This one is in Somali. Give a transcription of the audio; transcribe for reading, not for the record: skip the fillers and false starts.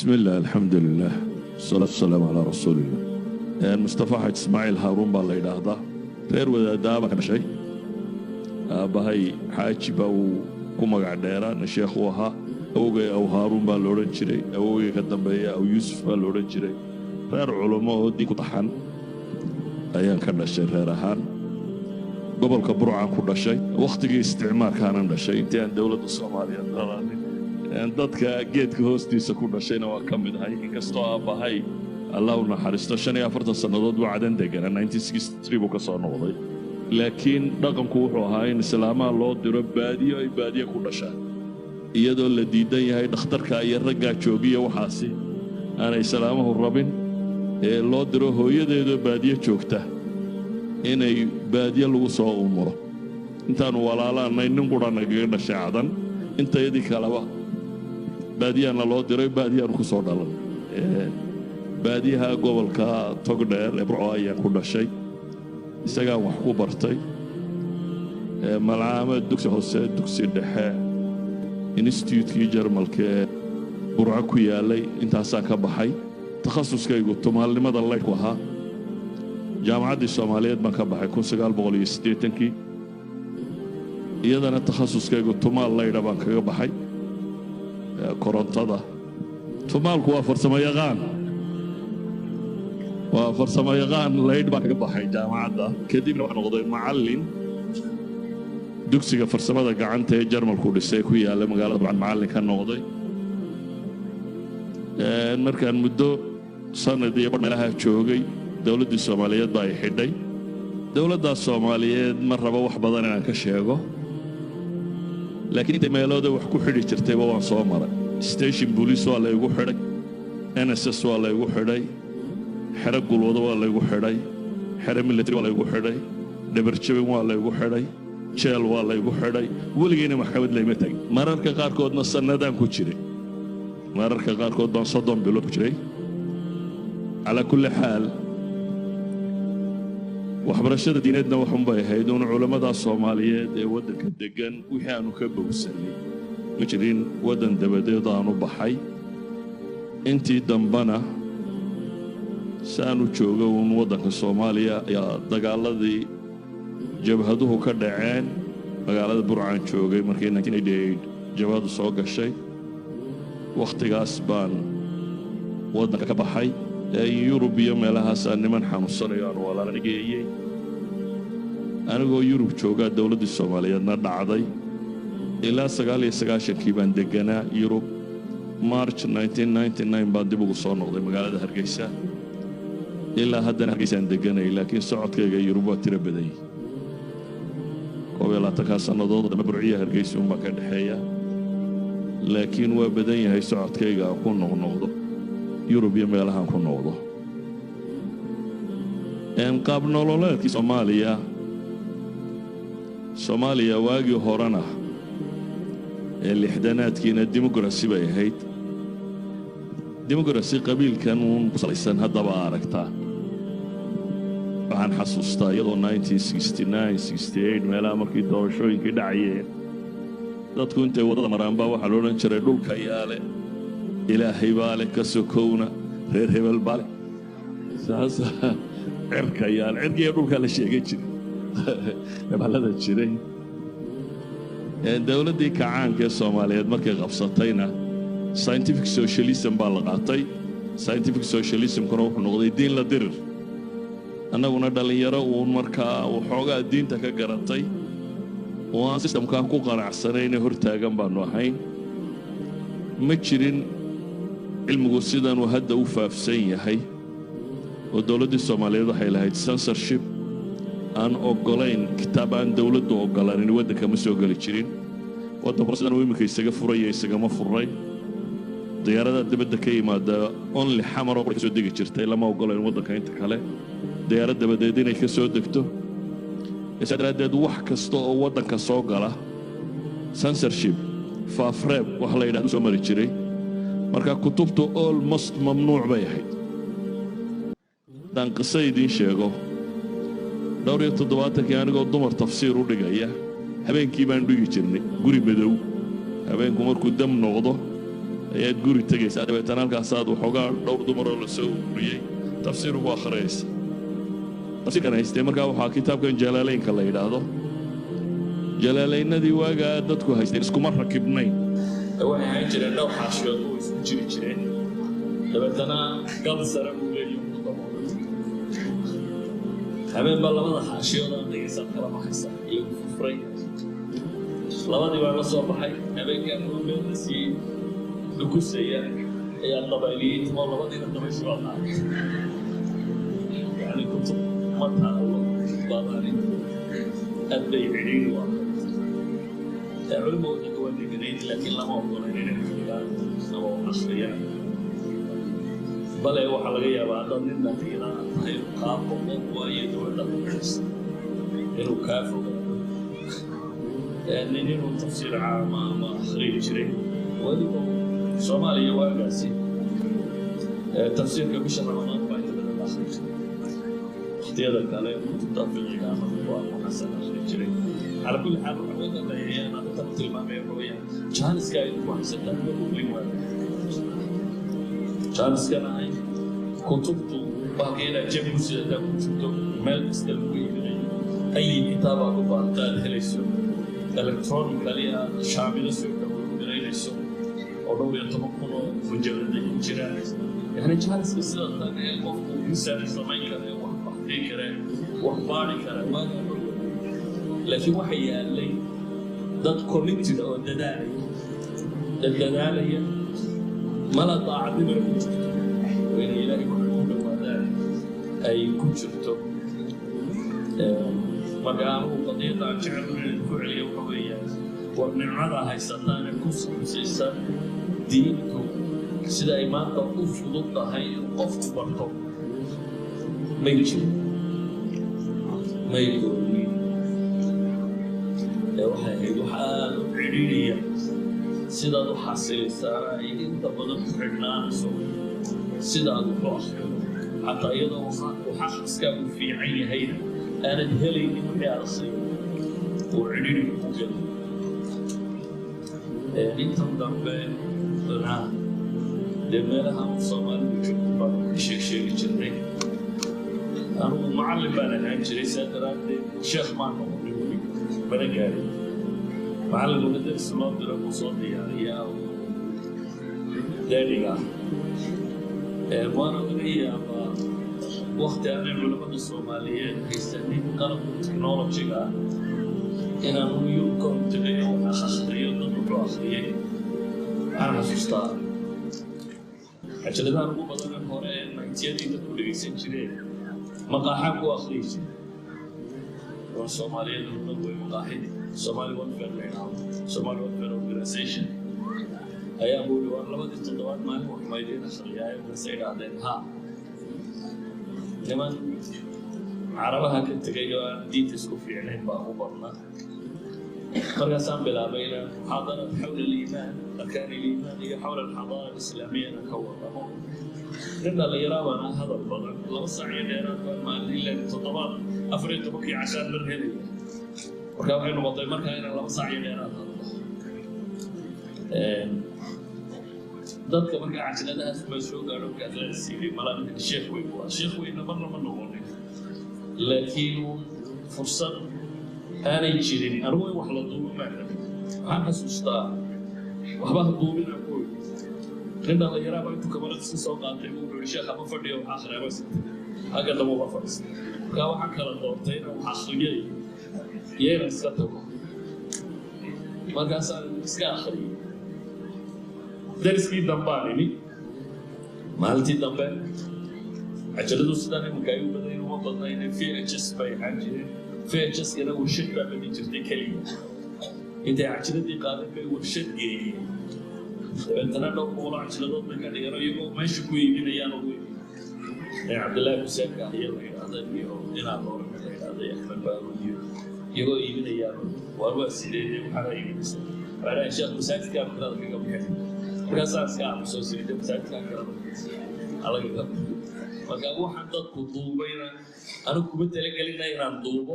Bismi illah, alxamdu lilah, wasalaatu wasalaamu calaa rasuulillah. Mustafa Xaaj Ismaaciil Haaruun baa la yidhaahdaa. Reer wadaadaa baan ka dhashay. Aabbahay Xaaji baa uu ku magac dheeraa, na sheekh u ahaa. Awogay Aw Haaruun baa la odhan jiray, awogay ka dambeeya Aw Yuusuf baa la odhan jiray. Reer culummo oo diin ku taxan ayaan ka dhashay. Reer ahaan gobolka Burcaan ku dhashay, wakhtigii isticmaarkaanan dhashay, intii aan dowladda Soomaaliya dhalanin. Dadka geedka hoostiisa ku dhashayna waa ka mid ahay, inkastoo aabbahay, Allah u naxariisto, 45 sannadood buu Cadan deganaa, buu ka soo noqday. Laakiin dhaqanku wuxuu ahaa in islaamaha loo diro baadiyo, ay baadiyo ku dhashaan, iyadoo la diidan yahay dhakhtarka iyo raggaa joogiya. Waxaasi aanay islaamuhu rabin ee loo diro hooyadeedoo baadiyo joogta inay baadiyo lagu soo umuro. Intaannu walaalaannay nin qura nagaga dhashay Cadan, intayadii kaleba baadiyaana loo diray, baadiyaanu ku soo dhalan. Baadiyaha gobolka Togdheer ee Burco ayaan ku dhashay, isagaan wax ku bartay. Malcaamad, dugsi hoose, dugsi dhexe, institutekii Jarmalka ee Burco ku yaalay, intaasaan ka baxay. Takhasuskaygu tumaalnimada laydhku ahaa. Jaamacaddii Soomaaliyeed baan ka baxay 1980-kii, iyadana takhasuskaygu tumaal laydha baan kaga baxay, korontada. Tumaalku waa farsamo yaqaan, waa farsamo yaqaan. Laydh baan kaga baxay jaamacadda. Kadibna waxaan noqday macallin dugsiga farsamada gacanta ee Jarmalku dhisay ku yaalla magaalada Burco, macallin ka noqday. Markaan muddo sanad iyo bar meelaha joogay, dowladdii Soomaaliyeed baa ay xidhay. Dowladdaas Soomaaliyeed ma rabo wax badan inaan ka sheego, laakiin intay meelooda wax ku xidhi jirtayba waan soo maray. Station police waa laygu xidhay, NSS waa laygu xidhay, xero gulwado waa laygu xidhay, xero military waa laygu xidhay, dhabarjabin waa laygu xidhay, jeel waa laygu xidhay. Weligayna maxkamad layma tagin. Mararka qaarkoodna sannadaan ku jiray, mararka qaarkood baan 30 bilood ku jiray. Calaa kulli xaal, waxbarashada diineedna waxunbay ahayd uun culammada Soomaaliyeed ee waddanka deggan wixii aanu ka bowsannay. Ma jirin waddan dabadeed aanu baxay. Intii dambana saanu jooga uun waddanka Soomaaliya ayaa dagaaladii jabhaduhu ka dhaceen. Magaalada Burcaan joogay markii jabhadu soo gashay. Wakhtigaas baan waddanka ka baxay. Yurub iyo meelahaasaa niman xanuunsanayo aan walaalana geeyey. Anigoo Yurub joogaa dowladdii Soomaaliyeedna dhacday. Ilaa 99-kii baan deganaa Yurub. March baan dib ugu soo noqday magaalada Hargeysa. Ilaa haddana Hargeysaan deganay, laakiin socodkayga Yurub waa tiro badan yihi. 21-kaa sannadood dambe Burciya Hargeysa unbaa ka dhexeeya, laakiin waa badan yahay socodkayga aan ku noqnoqdo Yurub iyo meelahaan ku noqdo. Qaab nololeedkii Soomaaliya, Soomaaliya waagii horena ee lixdanaadkiina democracy bay ahayd, democracy qabiilkan uun ku salaysan. Haddaba aragtaa, waxaan xasuustaa iyadoo meelaha markii doorashooyinkii dhacayeen, dadku intay waddada maraan baa waxaa la odhan jiray, "Dhulka yaale, Ilaahay baa leh, ka sokowna reer hebel baa leh, saasa cirka yaale." Cirkiiyo dhulkaa la sheegan jiray, hebelada jiray. Dowladdii kacaanka ee Soomaaliyeed markay qabsatayna scientific socialism baa la qaatay. Scientific socialismkuna wuxuu noqday diin la dirir. Annaguna dhallinyaro uun markaa waxoogaa diinta ka garatay oo aan systemkaa ku qanacsanayne hortaagan baannu ahayn. Ma jirin cilmigu sidanuu hadda u faafsan yahay, oo dowladdii Soomaaliyeed waxay lahayd censorship aan oggolayn. Kitaab aan dowladdu oggolaanin waddanka ma soo geli jirin. Waddankuna sidan uu iminka isaga furaya isagama furray. Diyaaradaha dibadda ka yimaada only Xamaroo ka soo degi jirtay. Lama oggolayn waddanka inta kale diyaarad dabadeed inay ka soo degto. Saa daraaddeed wax kasta oo waddanka soo gala censorship, faafreeb wax la yidhahdo soo mari jiray. Marka kutubtu almost mamnuuc bay ahayd. Haddaan qiso idiin sheego, dhowr iyo toddobaatankii anigoo dumar tafsiir u dhigaya, habeenkii baan dhigi jirnay guri madow. Habeenku markuu dam noqdo ayaa Ayaad guri tegaysaa, dabeetana halkaasaad waxoogaa dhowr dumaroo la soo ururiyey tafsiir ugu akhriyaysa. Tafsiirkan haystee markaa waxaa kitaabkan Jalaalaynka la yidhaahdo. Jalaalaynadii waagaa dadku haysteen iskuma rakibnayn, waxay ahaan jireen dhowr xaashiyood oo isku jiri jireen, dabeetana gal sare buu leeyahay ku daboolan. Habeen baa labada xaashiyood aan dhegaysaad kala baxaysa, iyagu furfuray. Labadii baa la soo baxay. Habeenkii anigoo meel la siiyey dhukusaya ayaa dabayliyey oo labadiina dabayshii baa qaaday. Yani kutub ma taalo badani, aad bay cidhiiri u ahayd. Culima waddanka waa deganayd, laakiin lama ogolayn inay wax dhigaan ama wax akhriyaan. Bale waxaa laga yaabaa haddaad nin dhalinyara aad tahay inuu kaa boqo, waayo dowladda ku xidhaysa inuu kaa fogaado. Nin inuu tafsiir caama ama akhriyi jiray weliba Soomaaliya waagaasi, tafsiirka bisha Ramadaan baa inta badan la akhri jiray. Waqtiyada kale kutubta fiqiga ama waa waxaasan akhri jiray. Cala kulli xaal, waxaan uga dambeeyay arrintan tilmaamaya waxa weeyaan jaaniska ay ku haysataan ma oglin waayo jaaniskana ay kutubtu bahalka inaad jeb ku sidataa ku jirto, meel kasta lagu iibinayo, ay kitaab aad u baahata aad helayso, electronically aad shaamilo soo garaynayso oo dhowr iyo toban kun oo mujalada ku jiraan. Yani jaaniska sida tan ee qofku research samayn kara, wax baxdin kare, wax baari kara waagaa ma oga. Laakiin waxa yaalay dad committed oo dadaalaya, dad dadaalaya, mala daacadnimana ku jirto oo inay Ilaahay wax ugu dhowaadaan ay ku jirto. Marka anigu qadiyadda aan jecel inaan ku celiyo waxa weeyaan, war nimcada haysataane ku saabsaysan diintu sida ay maanta u fudud tahay in qofku barto may jirin, may oonin ee waxay ahayd wax aada u cidhiidhiya. Sidaad u xasilisaana ay inta badan ku xidhnaanayso sidaad wax u akhrido. Xataa iyadoo wax akhriskaagu fiican yahayna, aanad helaynin wixii aad akhriyo oo cidhiidhi ku gelo. Intan dambe na dee meelaha Soomaalidu joogto baan ka sheeg sheegi jirnay. Anigu macallin baan ahaan jiray, saa daraaddeed sheekh maan noqonin weli, mana gaarin. Macallinkuna daris loo diro buu soo diyaariyaa oo deedhiga ah. Waana laga yaabaa wakti aanay culimmada Soomaaliyeed haysanin qalabka technology-ga ah inaan Yurub ka hortegay oo wax akhriyo dad wuxuu akhriyey. Waxaan xasuustaa cajaladahan ugu badan hore ee 90-yadii dadku dhegaysan jireen maqaaxaan ku akhriyi jiray oo Soomaaliyeed oo dhan way maqaaxidii Somali Welfare la yidhaahdo, Somali Welfare Organization ayaa buuri, war labadii toddobaad maalin wax maydiin akhriyaayo? Markaasay idhaahdeen ha. Niman Carabaha ka tegay oo aan diinta isku fiicnayn baa ugu badnaa. Markaasaan bilaabay inaan muxaadarad xawla aliimaan, arkaan aliimaan iyo xawla alxadaara alislaamiya inaan ka warramo. Nin dhallinyaraa baan ah, hadal badan. 2 saac iyo dheeraad baan maalin, ilaa toddobaad 14-kii cashaan mar helaya. Marka waxay noqotay markaa inaan 2 saac iyo dheeraad hadlo. Dadka markaa cajaladahaas baa soo gaadho. Markaas la siiyey malaa ninkan sheekh weyn waa, sheekh weynna marna ma noqonin, laakiin fursad aanay jirin. Anigu in wax la duubo maan rabin. Waxaan xasuustaa waxba ha duubina ku yidhi. Nin dhallinyaraa baa intuu kamarad iska soo qaatay buu wuxuu yidhi, "Sheekh, ama fadhiyo wax akhriya ama sita xagga dambe uga fadhiista." Markaa waxaan kala doortay inaan wax akhriyo iyo inaan iska tago. Markaasaan iska akhriyey. Dariskii dambaan imi maalintii dambe. Cajaladu sidaan iminka ay u badayn uma badnayn, VHS bay ahaan jireen. VHS-kana warshad baa badin jirtay keliya. Intay cajaladii qaadeen bay warshad geeyeen, dabeetana dhowr boqoloo cajaladood bay ka dhigeen oo iyagoo meesha ku iibinayaan ugu iibin. Cabdillaahi Xuseen Kaahiye la yidhaahda iyo inaa Loorame la yidhaahda iyo Axmed Baaruud iyo iyagoo iibinayaan. Waar waa sideedee waxaana iibinaysa? Waxaa sheekh masaajidkaa kirada kaga bixin. Markaasaa iska aamusoo sirida masaajidkaa kirada alagaga bixin. Marka waxaan dadku duubayna anigu kuma talagelina inaan duubo.